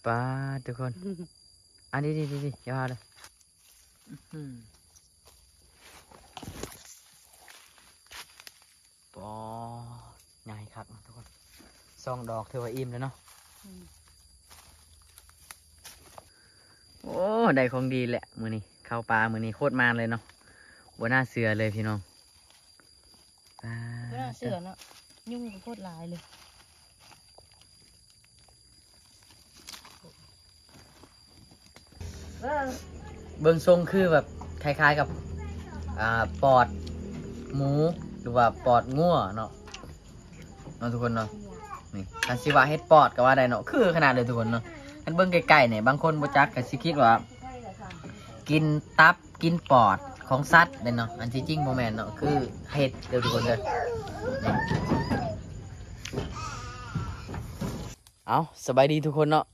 ປາດ ທຸກຄົນ ອັນນີ້ ນີ້ ນີ້ ນີ້ ຢ່າວ່າເດີ ອື ປາດ ໃຫຍ່ຄັກເນາະທຸກຄົນ ສອງດອກຖືວ່າອີ່ມແລ້ວເນາະ ອືມ ໂອ້ ໄດ້ຂອງດີແຫຼະມື້ນີ້ ເຂົ້າປ່າມື້ນີ້ໂຄດໝານເລີຍເນາະ ບໍ່ໜ້າເຊື່ອເລີຍພີ່ນ້ອງ ປາດ ບໍ່ໜ້າເຊື່ອເນາະ ຍຸງກໍໂຄດຫຼາຍເລີຍ. ເບິ່ງຊົງຄືແບບຄ້າຍໆກັບ ອ່າ ປອດໝູ ຫຼືວ່າປອດງົວເນາະ ເນາະທຸກຄົນເນາະ ນີ້ ຄັນຊິວ່າເຫັດປອດກໍວ່າໄດ້ເນາະ ຄືຂະໜາດເລີຍທຸກຄົນເນາະ ຄັນເບິ່ງໃກ້ໆນີ້ ບາງຄົນບໍ່ຈັກກໍຊິຄິດວ່າກິນຕັບ ກິນປອດຂອງສັດເດ້ເນາະ ອັນທີ່ຈິງບໍ່ແມ່ນເນາະ ຄືເຫັດເດີທຸກຄົນເດີ. ເອົາ ສະບາຍດີທຸກຄົນເນາະ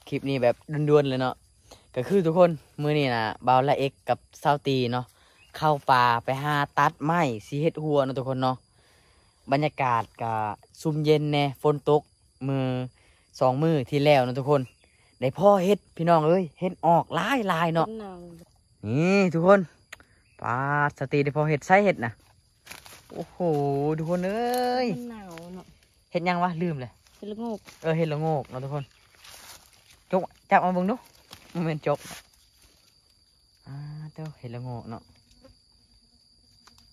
ຄລິບນີ້ແບບດ່ວນໆເລີຍເນາະ ກໍຄືທຸກຄົນ ມື້ນີ້ນະ ບ່າວລາເອັກກັບສາວຕີເນາະ ເຂົ້າປ່າໄປຫາຕັດໄມ້ຊິເຮັດຮົ້ວເນາະທຸກຄົນເນາະ ບັນຍາກາດກະຊຸ່ມເຢັນແດ່ ຝົນຕົກມື້ສອງມື້ທີ່ແລ້ວເນາະທຸກຄົນ ໄດ້ພໍ້ເຫັດພີ່ນ້ອງເອີຍ ເຫັດອອກຫຼາຍໆເນາະ ເຫັດເນົ່າ ນີ້ທຸກຄົນ ປາດ ສາວຕີໄດ້ພໍ້ເຫັດ ໃສເຫັດນະ ໂອ້ໂຫ ທຸກຄົນເອີຍ ມັນເນົ່າເນາະ ເຫັດຫຍັງວະ ລືມເລີຍ ເຫັດລະໂງກ ເອີ ເຫັດລະໂງກເນາະທຸກຄົນ ຈົກ ຈັບເອົາເບິ່ງດູ ບໍ່ແມ່ນຈົກ ອ່າ ເຈົ້າ ເຫັດລະໂງກເນາະ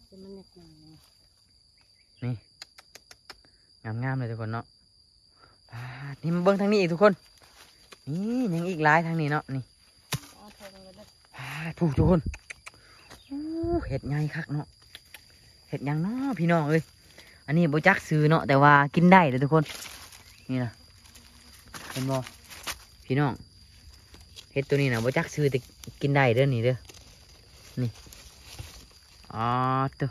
ແຕ່ມັນຍັງເນົ່າ ນີ້ ງາມໆເລີຍທຸກຄົນເນາະ ປາດ ນີ້ມາເບິ່ງທາງນີ້ອີກທຸກຄົນ ນີ້ ຍັງອີກຫຼາຍທາງນີ້ເນາະ ນີ້ ປາດ ພຸ້ນທຸກຄົນ ໂອ້ ເຫັດໃຫຍ່ຄັກເນາະ ເຫັດຫຍັງເນາະພີ່ນ້ອງເອີຍ ອັນນີ້ບໍ່ຈັກຊື່ເນາະ ແຕ່ວ່າກິນໄດ້ເດີທຸກຄົນ ນີ້ນະ ເຫັນບໍ່ພີ່ນ້ອງ ເຫັດໂຕນີ້ນະ ບໍ່ຈັກຊື່ ແຕ່ກິນໄດ້ເດີ ນີ້ເດີ ນີ້ ອາ ໂຕ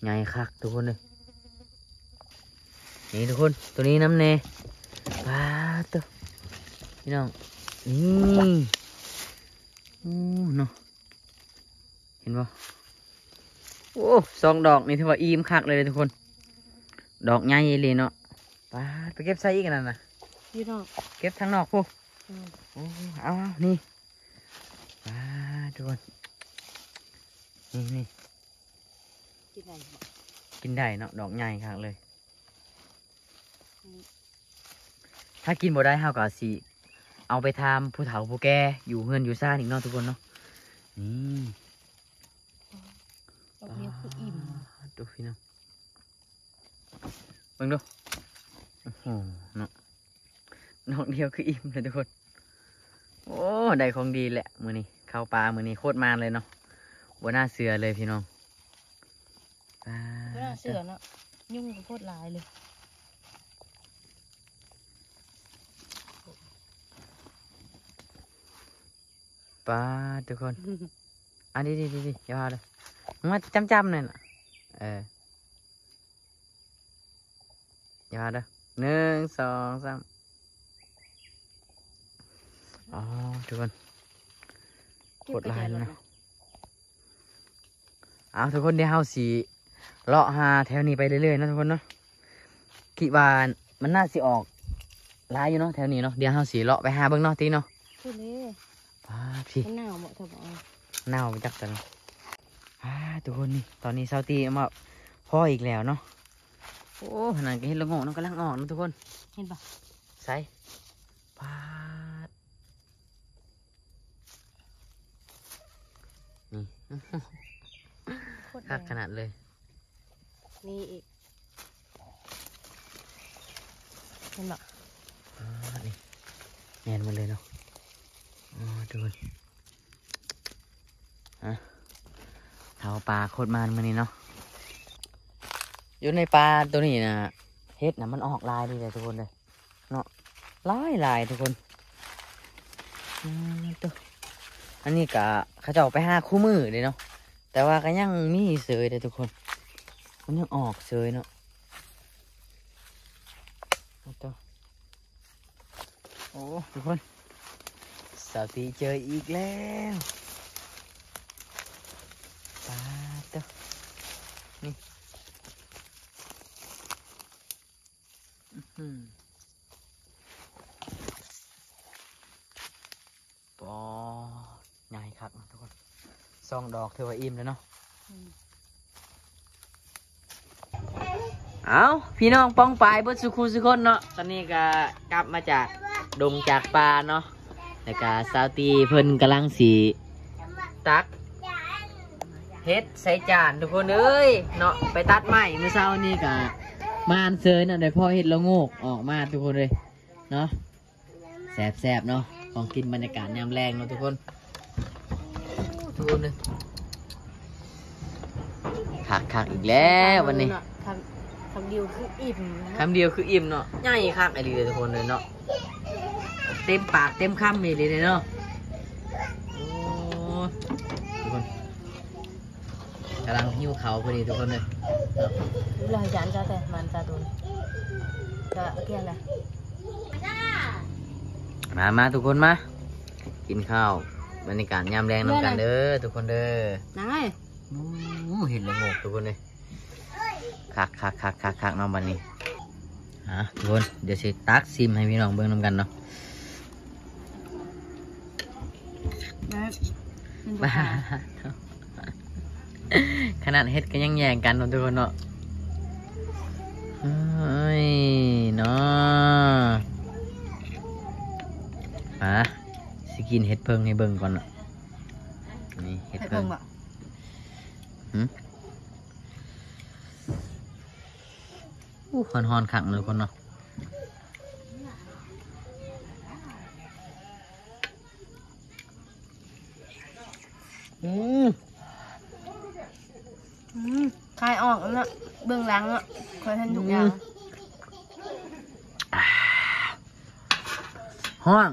ໃຫຍ່ຄັກທຸກຄົນເອີຍ ນີ້ທຸກຄົນ ໂຕນີ້ນຳແດ່ ປາດໂຕ ພີ່ນ້ອງ ນີ້ ໂອ້ ເນາະ ເຫັນບໍ່ ໂອ້ ສອງດອກນີ້ຖືວ່າອີ່ມຄັກເລີຍເດ້ທຸກຄົນ ດອກໃຫຍ່ອີ່ຫຼີເນາະ ປາດ ໄປເກັບໃສອີກອັນນັ້ນນະ ຢູ່ນອກ ເກັບທາງນອກພຸ້ນ ອືມ ໂອ້ ເອົາໆ ນີ້ ປາດ ທຸກຄົນ ນີ້ໆ ກິນໄດ້ບໍ່? ກິນໄດ້ເນາະ ດອກໃຫຍ່ຄັກເລີຍ ອືມ ຖ້າກິນບໍ່ໄດ້ ເຮົາກໍຊິເອົາໄປຖາມຜູ້ເຖົ້າຜູ້ແກ່ຢູ່ເຮືອນຢູ່ຊານອີກເນາະທຸກຄົນເນາະ ນີ້ ດອກດຽວຄືອີ່ມ ປາດ ດູພີ່ນ້ອງ ເບິ່ງດູ ໂອ້ໂຫ ເນາະ ດອກດຽວຄືອີ່ມເລີຍທຸກຄົນ ໂອ້ ໄດ້ຂອງດີແຫຼະມື້ນີ້ ເຂົ້າປ່າມື້ນີ້ໂຄດໝານເລີຍເນາະ ບໍ່ໜ້າເຊື່ອເລີຍພີ່ນ້ອງ ປາດ ບໍ່ໜ້າເຊື່ອເນາະ ຍຸງກໍໂຄດຫຼາຍເລີຍ ປາດ ທຸກຄົນ ອັນນີ້ ນີ້ ນີ້ ຢ່າວ່າເດີ ມາຈ້ຳໆ ນັ້ນນະ ເອີ ຢ່າວ່າເດີ ໜຶ່ງ ສອງ ສາມ ອໍ ທຸກຄົນ ໂຄດຫຼາຍເນາະ ເອົາ ທຸກຄົນ ດຽວເຮົາຊິເລາະຫາແຖວນີ້ໄປເລື້ອຍໆ ເນາະ ທຸກຄົນເນາະ ຄິດວ່າມັນໜ້າຊິອອກຫຼາຍຢູ່ເນາະ ແຖວນີ້ເນາະ ດຽວເຮົາຊິເລາະໄປຫາເບິ່ງເນາະ ຕິເນາະ ພຸ້ນເດ້ ປາດ ພີ້ ມັນເນົ່າບໍ່ ຖ້າບໍ່ເອົາ ເນົ່າໄປຈັກຕະນະ ອາ ທຸກຄົນ ນີ້ ຕອນນີ້ສາວຕີເອົາມາພໍ້ອີກແລ້ວເນາະ ໂອ້ ນັ້ນກໍເຫັດລະໂງກເນາະ ກຳລັງອອກເນາະທຸກຄົນ ເຫັນບໍ່ ໃສ ປາດ ນີ້ ໂຄດ ຄັກຂະໜາດເລີຍ ມີອີກ ເຫັນບໍ່ ອາ ນີ້ ແມ່ນໝົດເລີຍເນາະ ອໍ ທຸກຄົນ ຮະ ເຖົ້າປ່າໂຄດໝານມື້ນີ້ເນາະ ຢູ່ໃນປ່າໂຕນີ້ນະ ເຫັດນະມັນອອກຫຼາຍດີເດ້ທຸກຄົນເດີ ເນາະ ຫຼາຍໆ ທຸກຄົນ ອືມ ໂຕ ອັນນີ້ກະເຂົາເຈົ້າໄປຫາຄູ່ມື້ເດ້ເນາະ ແຕ່ວ່າກໍຍັງມີເສີຍເດ້ທຸກຄົນ ມັນຍັງອອກເສີຍເນາະ ໂຕ ໂອ້ ທຸກຄົນ ສາວຕີເຈີອີກແລ້ວ ປາດໂຕ ນີ້ ອື ອື ສອງດອກຖືວ່າອີ່ມແລ້ວເນາະ. ເອົ້າ ພີ່ນ້ອງປ້ອງປາຍເບິດສູ່ຄູ່ສູ່ຄົນເນາະ, ຕອນນີ້ກໍກັບມາຈາກດົງຈາກປ່າເນາະ, ແລ້ວກໍສາວຕີເພິ່ນກຳລັງຊິຕັກເຫັດໃສ່ຈານທຸກຄົນເອີຍເນາະ. ໄປຕັດໄມ້ມື້ເຊົ້ານີ້ກໍມາອັນເຊີຍເນາະ, ໄດ້ພໍ້ເຫັດລະໂງກອອກມາທຸກຄົນເອີຍເນາະ. ແຊບໆເນາະ ຂອງກິນບັນຍາກາດຍາມແລງເນາະທຸກຄົນ. ທຸກຄົນເອີຍ ຄັກໆອີກແລ້ວບັດນີ້. ຄຳ ຄຳດຽວຄືອີ່ມ ຄຳດຽວຄືອີ່ມເນາະ, ໃຫຍ່ຄັກອີ່ຫຼີເດີທຸກຄົນເອີຍເນາະ, ເຕັມປາກເຕັມຄຳອີ່ຫຼີເດເນາະ. ໂອ້ ທຸກຄົນ ກຳລັງຫິວເຂົ້າພໍດີທຸກຄົນເອີຍ. ເວລາຈານຈະແຕ່ມັນຈະໂດນ ຈະກຽງນະ. ມາ ມາທຸກຄົນມາ ກິນເຂົ້າບັນຍາກາດຍາມແລງນຳກັນເດີທຸກຄົນເດີ. ນາງເອີຍ ໂອ້ ເຫັດລະໂງກທຸກຄົນເອີຍ. ຄັກໆໆໆເນາະບັດນີ້. ອ່າ ທຸກຄົນ ດຽວຊິຕັກຊີມໃຫ້ພີ່ນ້ອງເບິ່ງນຳກັນເນາະ. ແມ່ນບໍ່ ຂະໜາດເຫັດກໍຍັງແຍ່ງກັນເນາະທຸກຄົນເນາະ. ເອີຍເນາະ ອ່າ ຊິກິນເຫັດເຜິ້ງໃຫ້ເບິ່ງກ່ອນເນາະ. ນີ້ເຫັດເຜິ້ງ ເຫັດເຜິ້ງບໍ່? ຫື ໂອ້ ຮ້ອນໆຄັກເນາະທຸກຄົນເນາະ. ອືມ ອືມ ຄາຍອອກແລ້ວເນາະ ເບື້ອງຫຼັງເນາະ ຂ້ອຍເຫັນທຸກຢ່າງ. ອືມ ຮ້ອນ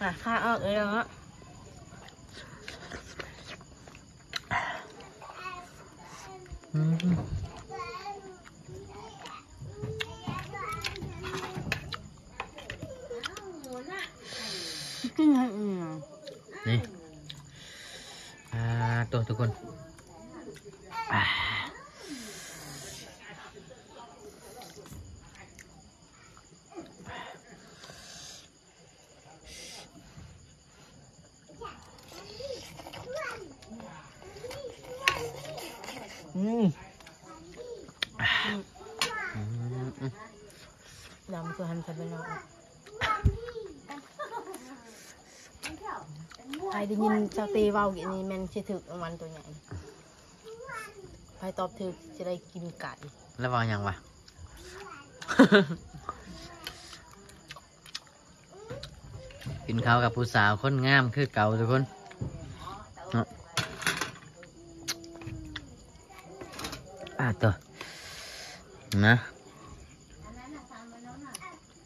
ອ່າ ຄາຍອອກເລີຍເນາະ. ອືມ ກິນໃຫ້ອີ່ມ ນີ້ ອ່າ ໂຕ ທຸກຄົນ ອ່າ. ອືມ ອືມ ອືມ ດຳຄືຫັ້ນຊະເປັນເນາະ. ໃຜໄດ້ຍິນເຈົ້າເຕເວົ້າກີ້ນີ້ແມ່ນຊິຖືກລາງວັນໂຕໃຫຍ່, ໃຜຕອບຖືກຊິໄດ້ກິນໄກ່. ແລ້ວເວົ້າຫຍັງວະ? ກິນເຂົ້າກັບຜູ້ສາວຄົນງາມຄືເກົ່າທຸກຄົນເນາະ. ອ່າ ໂຕ ນະ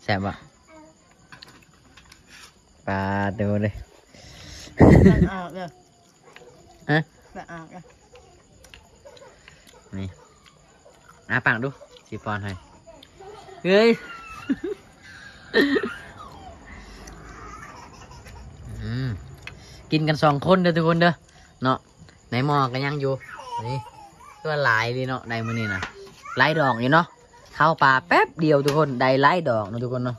ແຊບບໍ່? ປາໂຕເດ້ ເອົາເດີ ຮະ ບໍ່ອາກ ນີ້ ອາປາກດູ ຊິປ້ອນໃຫ້. ເຮີ້ຍ ອືມ ກິນກັນສອງຄົນເດີທຸກຄົນເດີເນາະ. ໃນໝໍ້ກໍຍັງຢູ່ ນີ້ ຄືວ່າຫຼາຍເລີຍເນາະ ໄດ້ມື້ນີ້ນະ ຫຼາຍດອກຢູ່ເນາະ. ເຂົ້າປ່າແປັບດຽວທຸກຄົນ ໄດ້ຫຼາຍດອກເນາະທຸກຄົນເນາະ.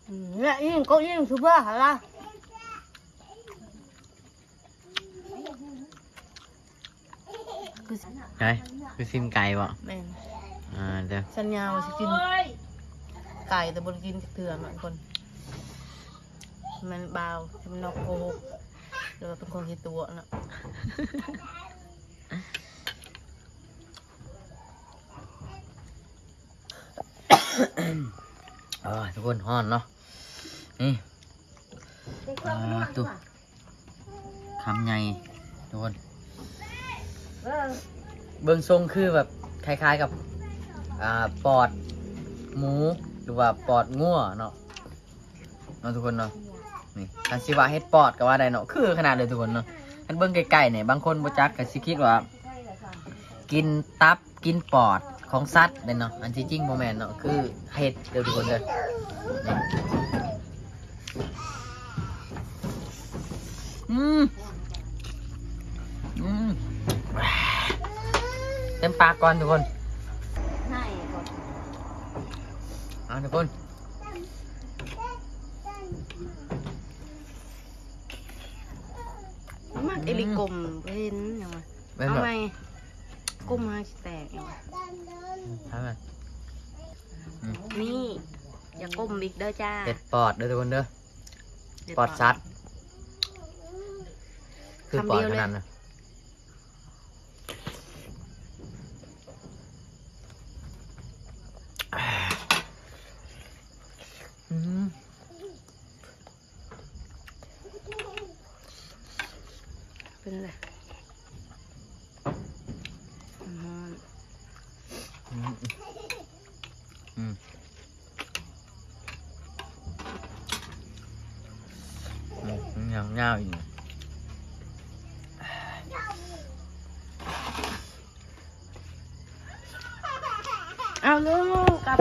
ອືມ ແລະ ຍິງກໍຍິງຄືເບື່ອຫັ້ນລະ. ຄື ໃສ ຄືຊີ້ນໄກ່ບໍ່? ແມ່ນ ອ່າ ເດີ ສັນຍາວ່າຊິກິນໄກ່ ແຕ່ບໍ່ໄດ້ກິນຈັກເທື່ອເນາະທຸກຄົນ. ແມ່ນບ່າວ ແມ່ນນອກໂກຫົກ ຫຼືວ່າເປັນຄົນຂີ້ຕົວະເນາະ. ເອີ ທຸກຄົນ ຮ້ອນເນາະ ນີ້ ອ່າ ໂຕ ຄຳໃຫຍ່ທຸກຄົນ. ເບິ່ງຊົງຄືແບບຄ້າຍໆກັບ ອ່າ ປອດໝູ ຫຼືວ່າປອດງົວເນາະ ເນາະທຸກຄົນເນາະ. ນີ້ ຄັນຊິວ່າເຫັດປອດກໍວ່າໄດ້ເນາະ ຄືຂະໜາດເລີຍທຸກຄົນເນາະ. ຄັນເບິ່ງໃກ້ໆນີ້ ບາງຄົນບໍ່ຈັກກໍຊິຄິດວ່າກິນຕັບ ກິນປອດຂອງສັດເດ້ເນາະ, ອັນທີ່ຈິງບໍ່ແມ່ນເນາະ ຄືເຫັດເດີທຸກຄົນເດີ. ອືມ ອືມ ກ່ອນທຸກຄົນ ໃຫ້ກ່ອນ ອ່າ ທຸກຄົນ ມັກອີ່ຫຼີ ອືມ ກົ້ມ ເຫັນຫຍັງວະ ແມ່ນບໍ່ ເອົາໃໝ່ ກົ້ມຫາຊິແຕກຫຍັງວະ ເອົາໃໝ່ ອືມ ນີ້ ຢ່າກົ້ມອີກເດີຈ້າ ເຮັດປອດເດີທຸກຄົນເດີ ເຮັດປອດ ປອດສັດ ຄືປອດຂະໜາດນັ້ນ ຄຳດຽວເລີຍ ອືມ ເປັນແຫຼະ ອືມ ອືມ ອືມ ອືມ ຍາວໆ ອີກ ເອົາລູກກັບ